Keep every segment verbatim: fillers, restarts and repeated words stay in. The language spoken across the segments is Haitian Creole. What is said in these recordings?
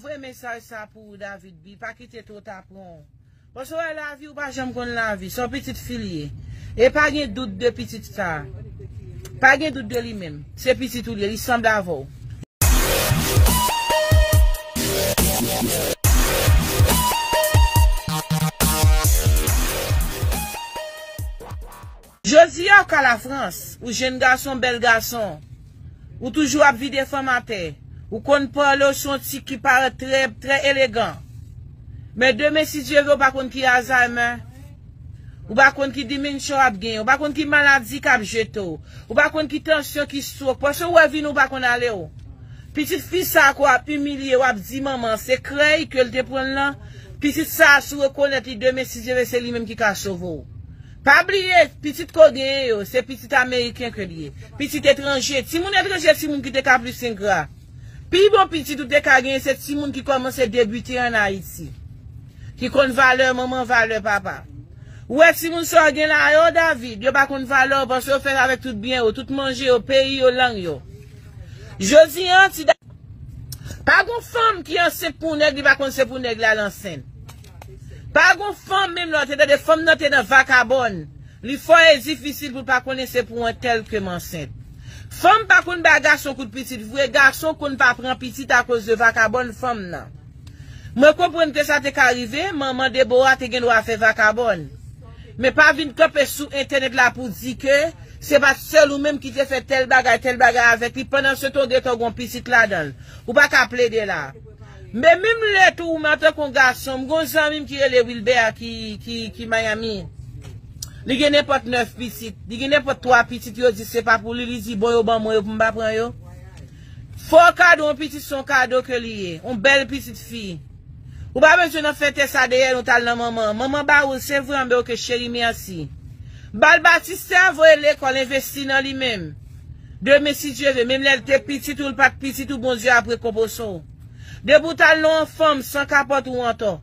Voye mesaj sa pou ou, David B. Pa kite twò ta pran w. Paske w wè lavi, ou pa janm konn lavi. Se yon pitit fi l ye. E pa gen dout de pitit sa. Pa gen dout de li menm. Se pitit ou l ye, li sanble avè w. Jodi a, ou ka Lafrans, ou jenn gason, bèl gason. Ou toujou ap vide fanm atè. Ou konn pale, ou se yon ti ki parèt trè, trè elegan. Men demen, si Dye vle, ou pa konn ki Alzheimer. Ou pa konn ki dementia w ap genyen. Ou pa konn ki maladi k ap jete w. Ou pa konn ki tansyon, ki strok. Paske ou wè vin ou pa konn ale w. Pitit fi sa a ke w ap imilye, w ap di manman, se krèy ke l te pran l lan. Pitit sa a, si w rekonèt li demen, si Dye vle, se li menm ki ka sove w. Pa bliye, pitit ke w genyen yo, se pitit ameriken ke l ye. Pitit etranje, timoun etranje, timoun ki te ka plis engra. Pi bon pitit ou te ka genyen, se timoun ki kòmanse debite ann Ayiti. Ki konn valè manman, valè papa. Ou wè timoun sa w gen la yo, David, yo pa konn valè w, paske yo fè avèk tout byen yo, tout manje yo, peyi yo, lang yo. Jodi a, ti da-, pa gon fanm ki ansent pou nèg, li pa konn se pou nèg la l ansent. Pa gon fanm menm lè w te tande fanm nan te nan vakabòn. Li fò e difisil pou l pa konnen se pou entèl ke m ansent. Fanm pa konn ba gason kout pitit vre, gason konn pa pran pitit akoz de vakabòn fanm nan. Mwen konprann ke sa te ka rive, manman Debora te gen dwa fè vakabòn. Men pa vin kanpe sou entènèt la pou di ke se pa sèl ou menm ki te fè tèl bagay, tèl bagay avèk li, pandan se tan w gentan gon pitit ladan l. Ou pa ka plede la. Men menm lè tou, mwen antanke yon gason, m gon zanmi m ki rele Wilbert ki, ki, ki Miami. Li gen nenpòt nèf pitit. Li gen nenpòt twa pitit, yo di se pa pou li, li di bon, yo ban mwen yo pou m pa pran yo. Fò kado, yon pitit se yon kado ke li ye. Yon bèl pitit fi. Ou pa bezwen nan fè tès A D N, ou t al nan manman. Manman ba ou l, se vre, anben oke cheri, mèsi. Ba l batistè, voye l lekòl, envesti nan li menm. Demen, si Dye vle, menm lè l te pitit ou, l pa t pitit ou, Bondye ap rekonpanse w. Depi w t al nan yon fanm san kapòt ou antò.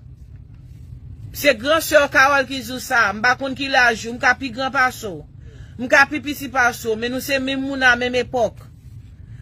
Se gran sè w Carole ki di w sa. M pa konn ki laj ou, m ka pi gran pase w. M ka pi piti pase w, men nou se menm moun a menm epòk.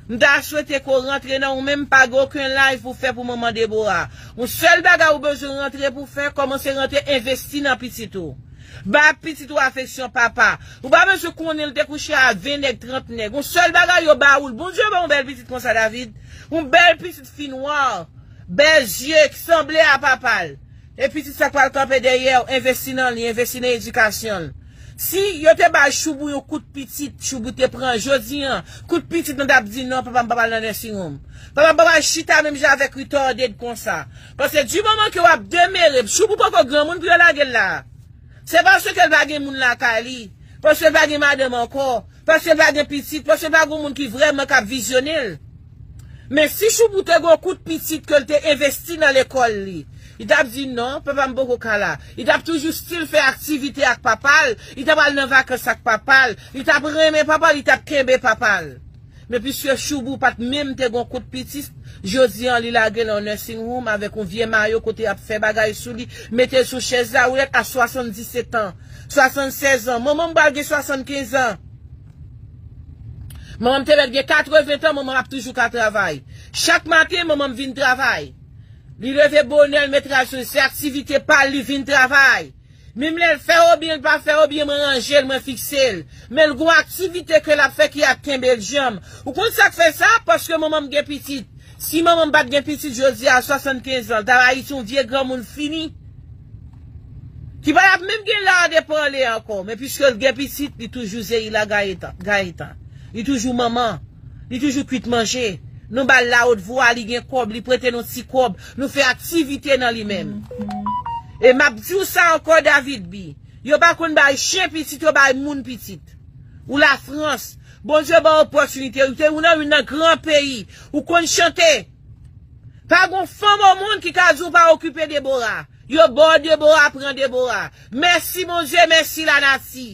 M ta swete ke w rantre nan ou menm, pa gen okenn live pou fè pou manman Debora. Yon sèl bagay ou bezwen rantre pou fè, kòmanse rantre envesti nan pitit ou. Ba pitit ou afeksyon papa. Ou pa bezwen konnen l te kouche a ven nèg, trant nèg. Yon sèl bagay yo ba ou l. Bondye ba yon bèl pitit konsa, David. Yon bèl pitit fi nwa, bèl zye, ki sanble a papa l. E pitit sa k pral kanpe dèyè w, envesti nan li, envesti nan edikasyon l. Si yo te bay Choubou yon kout pitit, Choubou te pran jodi a, kout pitit nan t ap di non, papa m pa pral nan nursing home. Papa m pa pral chita menm jan avèk retarded konsa. Paske di moman ke w ap demere, Choubou poko granmoun pou yo lage l la. Se paske l pa gen moun lakay li, paske l pa gen madanm ankò, paske l pa gen pitit, paske l pa gen moun ki vrèman k ap vizyone l. Men si Choubou te gen yon kout pitit ke l te envesti nan lekòl li, li t ap di non, papa m poko ka la. Li t ap toujou still fè aktivite ak papa l, li t ap al nan vakans ak papa l, li t ap renmen papa l, li t ap kenbe papa l. Men piske Choubou pa t menm te gon kout pitit, jodi a li lage l nan nursing home avèk yon vye mayo kote y ap fè bagay sou li, mete l sou chèz lawoulèt a swasanndisèt an, swasannsèz an. Manman m pral gen swasannkenz an. Manman m te mèt gen katreven tan, manman m ap toujou ka travay. Chak maten, manman m vin travay. Li leve bonè, l mete l sou, se aktivite pa l, li vin travay. Menm lè l fè w byen, l pa fè w byen, mwen ranje l, mwen fikse l. Men l gon aktivite ke l ap fè ki ap kenbe l djanm. Ou konn sa k fè sa? Paske manman m gen pitit. Si manman m pa t gen pitit jodi a, swasannkenz an, l ta Ayiti yon vye granmoun fini. Ki pa t ap menm gen la de pale ankò. Men piske l gen pitit, li toujou Zeila Gayetan, Gayetan. Li toujou manman. Li toujou kwit manje. Nou ba l lawot vwa, li gen kòb, li prete nou ti kòb. Nou fè aktivite nan li menm. E m ap di w sa ankò, David B. Yo pa konn bay chen pitit, yo bay moun pitit. Ou Lafrans. Bondye ba w opòtinite. Ou te ou nan youn nan gran peyi. Ou konn chante. Pa gon fanm o mond ki ka di w pa okipe Debora. Yo ba w Debora, pran Debora. Mèsi Bondye, mèsi lanati.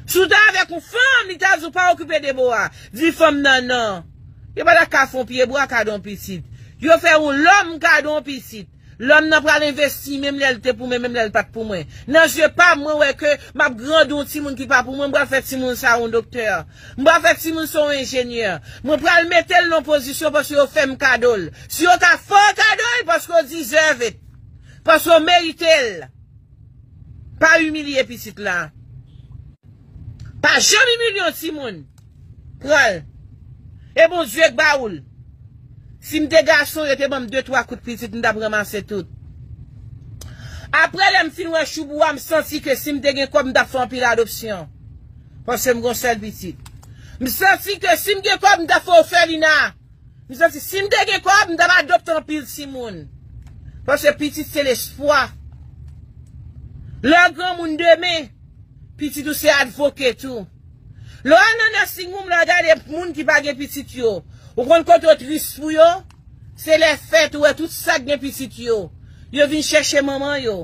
Si w te avèk yon fanm, li ta di w pa okipe Debora. Di fanm nan non. Yo pa ta ka fè yon pyebwa kado yon pitit. Yo fè yon lòm kado yon pitit. Lòm nan pral envesti menm lè l te pou mwen, menm lè l pa t pou mwen. Nan zye pa m, mwen wè ke m ap grandi yon timoun ki pa pou mwen, m pral fè timoun sa yon doktè. M pral fè timoun sa yon enjenyè. Mwen pral mete l nan pozisyon paske yo fè m kado l. Si yo ka fè w kado l, paske yo deserve it. Paske yo merite l. Pa imilye pitit la. Pa janm imilye yon timoun. Pran l. E Bondye k ba ou l. Si m te gason, yo te ban m de twa kout pitit, m t ap ranmase tout. Apre lè m fin wè Choubou a, m santi ke si m te gen kòb, m t ap fè anpil adopsyon. Paske m gon sèl pitit. M santi ke si m gen kòb, m t ap fè ofelina. M santi si m te gen kòb, m t ap adopte anpil timoun. Paske pitit se lespwa. Lè w granmoun demen, pitit ou se advocate ou. Lè w al nan nursing home, lè w gade moun ki pa gen pitit yo, ou konn kote w tris pou yo? Se lè fèt ou wè tout sa k gen pitit yo. Yo vin chèche manman yo.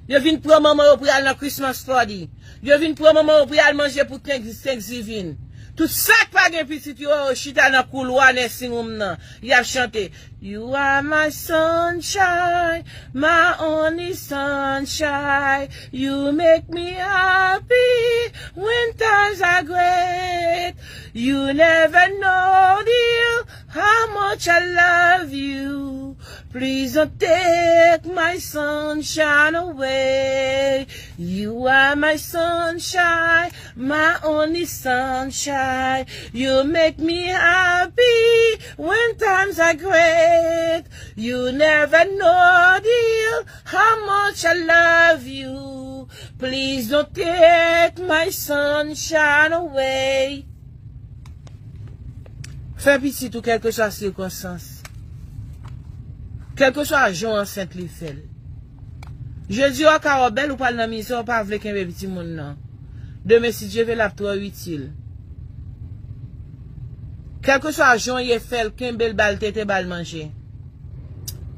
Yo vin pran manman yo pou y al nan Christmas party. Yo vin pran manman yo pou y al manje pou Thanks-, Thanksgiving. Tout sa k pa gen pitit yo, yo chita nan koulwa nursing home nan. Y ap chante, "You are my sunshine, my only sunshine. You make me happy when times are great. You never know, dear, how much I love you. Please don't take my sunshine away. You are my sunshine, my only sunshine. You make me happy when times are great. You never know, dear, how much I love you. Please don't take my sunshine away." Fè pitit ou kèlkeswa sikonstans. Kèlkeswa jan ansent li fè l. Jodi a w ka wè w bèl, ou pral nan mizè, ou pa vle kenbe timoun nan. Demen, si Dye vle, l ap twò itil. Kèlkeswa jan w ye, fè l, kenbe l, ba l tete, ba l manje.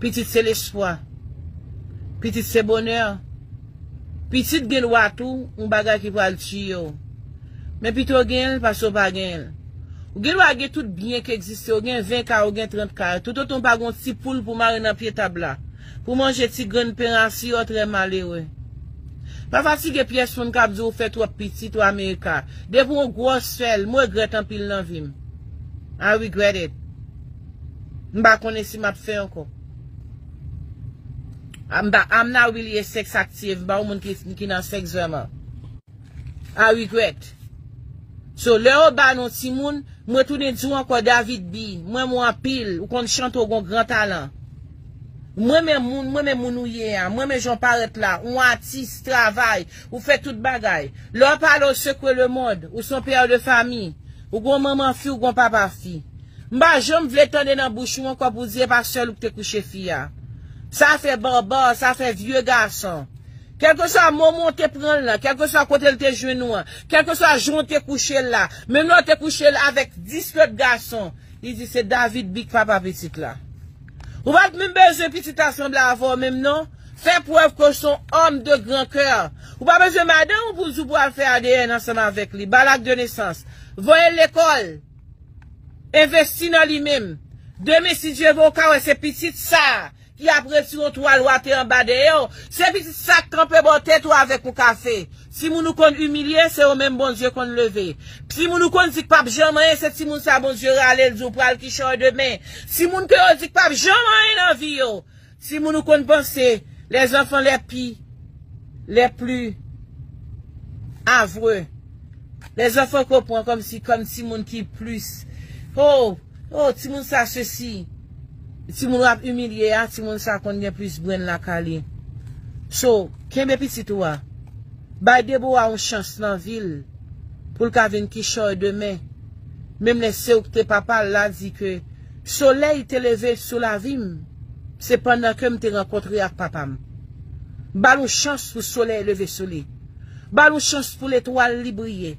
Pitit se lespwa. Pitit se bonè. Pitit gen dwa tou, yon bagay ki pral tiye w. Men pito w gen l, pase w pa gen l. Ou gen dwa gen tout byen ki egziste, ou gen ven ka, ou gen trant ka. Toutotan w pa gen yon ti poul pou mare nan pye tab la, pou manje ti grenn pen rasi, w trè malere. Pa fatige pyès moun k ap di w fè twòp pitit ou Amerika. Depi w gwòs fè l, m regrèt anpil nan vi m. I regret it. M pa konnen si m ap fè ankò. I'm, I'm not really a sex active, m pa yon moun ki, ki nan sèks vrèman. I regret. So, lè yo ba nou timoun, mwen tounen di w ankò, David B, mwen mwen anpil, ou konn chante, ou gon gran talan. Mwen men moun, mwen men moun ou ye a, mwen men jan w parèt la, ou atis, travay, ou fè tout bagay. Lè w pale, w sekwe lemonn, ou se yon pè de fami, ou gon manman fi, ou gon papa fi. M pa janm vle tande nan bouch ou ankò pou di e pa sèl ou k te kouche fi a. Sa fè baba, sa fè vye gason. Kèlkeswa moman w te pran l nan, kèlkeswa kote l te jwenn ou an, kèlkeswa jan w te kouche l la, menm lè w te kouche l avèk dis lòt gason, li di se David B k papa pitit la. Ou pa t menm bezwen pitit la sanble avè w menm non. Fè prèv ke w se yon homme de grand cœur. Ou pa bezwen madanm ou pou di w pou al fè A D N ansanm avèk li. Ba l ak de nesans. Voye l lekòl. Envesti nan li menm. Demen, si Dye vle, w ka wè se pitit sa a ki ap retire yon twal wate anba dèyè w. Se pitit sa k kanpe bò tèt ou avèk yon kafe. Timoun ou konn imilye, se yo menm Bondye konn leve. Timoun ou konn di k p ap janm anyen, se timoun sa Bondye rale l di w pral kichòy demen. Timoun ke yo di k p ap janm anyen nan vi yo. Timoun ou konn panse, les enfants les pis, les plus affreux. Les enfants ke w pran kòmsi, kòm timoun ki plis. Oh, oh, timoun sa sesi. Timoun w ap imilye a, timoun sa konn gen plis brenn lakay li. So, kenbe pitit ou a. Bay Debowa yon chans nan vi l pou l ka vin kichòy demen. Menm lè se ou ki te papa l la di ke solèy te leve sou lavi m, se pandan ke m te rankontre ak papa m. Ba l yon chans pou solèy leve sou li. Ba l yon chans pou letwal li briye.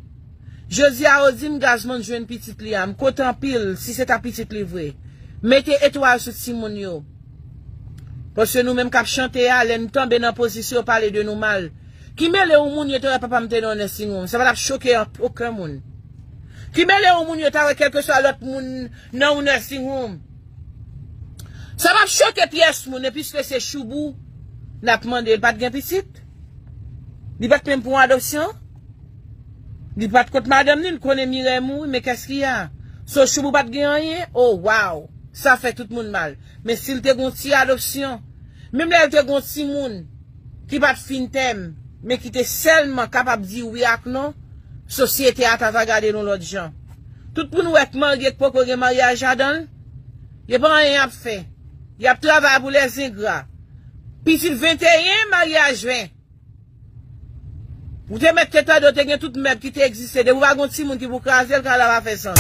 Jodi a, yo di m Gazman jwenn pitit li a. M kontan anpil si se ta pitit li vre. Mete etwal sou timoun yo. Paske nou menm k ap chante a, lè n tonbe nan pozisyon, yo pale de nou mal. Ki mele yon moun yo te wè papa m te nan yon nursing home? Sa pa t ap choke an-, okenn moun. Ki mele yon moun yo ta wè kèlkeswa lòt moun nan yon nursing home? Sa p ap choke pyès moun, e piske se Choubou n ap mande, l pa t gen pitit. Li pa t menm pou adopsyon. Li pa t kot madanm ni, l konnen Mirèy mouri, men kès ki a? So Choubou pa t gen anyen? Oh, wow! Sa fè tout moun mal. Men si l te gon ti adopsyon, menm lè l te gon timoun ki pa t fin tèm, men ki te sèlman kapab di wi ak non, sosyete a ta va gade l yon lòt jan. Tout moun wè k marye k poko gen maryaj ladan l, yo pa anyen y ap fè. Y ap travay pou lèzengra. Pitit venteyen, maryaj ven. Ou te mèt te tande, te gen tout mèb ki te egziste. Depi w pa gon timoun ki pou kraze l, kay la pa fè sans.